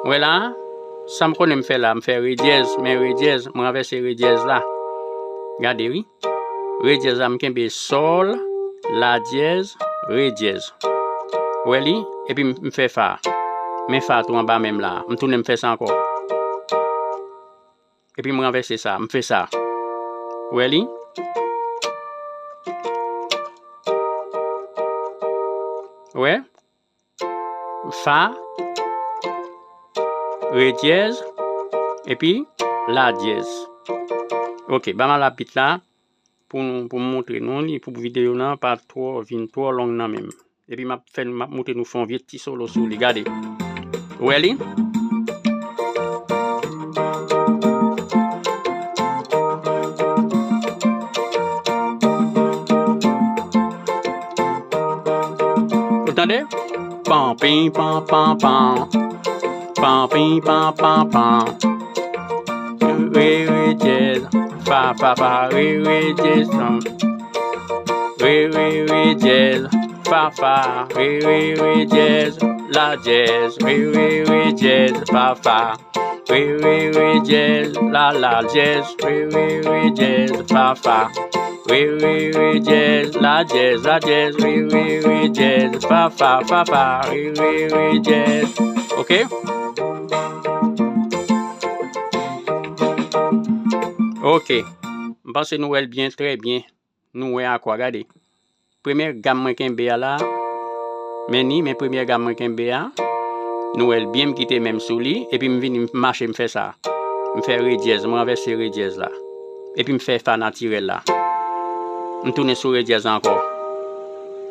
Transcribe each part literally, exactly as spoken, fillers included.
Ou wè la, sa m konnen m fè la, m fè re dyèz, men re dyèz, m ranvèse re dyèz la. Gade wi. Re dyèz la, m kenbe sòl, la dyèz, re dyèz. Ou wè li? Epi m, m fè fa. Men fa tou anba menm la. M tounen m fè sa ankò. Epi m ranvèse sa, m fè sa. Ou wè li? Ou wè? Fa, re dyèz, epi la dyèz. Ok, ban m al a bit la pou nou, pou m montre nou li, pou videyo nan pa twò, vin twò long nan menm. Epi m ap fè, m ap montre nou fè yon vye ti solo sou li, gade. Ou wè li? Ou tande? Pan, pin, pan, pan, pan. Pan, pin, pan, pan, pan. Re, re, dyèz. Fa, fa, fa. Re, re, dyèz. Re, re, re, dyèz. Fa, fa. Re, re, re, dyèz. La dyèz. Re, re, re, dyèz. Fa, fa. Re, re, re, dyèz, la, la, dyèz, re, re, re, dyèz, fa, fa. Re, re, re, dyèz, la, dyèz, la, dyèz, re, re, re, dyèz, fa, fa, fa, fa, re, re, re, dyèz. Ok? Ok. M panse nou wè l byen, trè byen. Nou wè akò a, gade. Premye gam mwen kenbe a la, men ni, men premye gam mwen kenbe a, nou wè l byen, m kite men m sou li, epi m vini, m mache, m fè sa. M fè re dyèz, m ranvèse re dyèz la. Epi m fè fa natirèl la. M tounen sou re dyèz la ankò.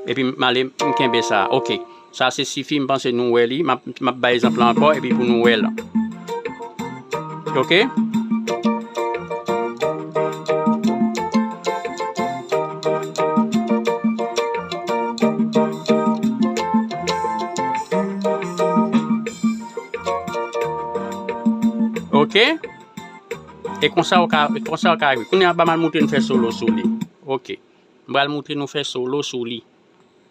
Epi m ale, m kenbe sa. Ok. Sa se sifi, m panse nou wè li. M ap, m ap bay egzanp la ankò, epi pou nou wè l. Ok? Ok? E konsa w ka, e konsa w ka rive. Kounye a, ban m al montre nou fè solo sou li. Ok. M pral montre nou fè solo sou li.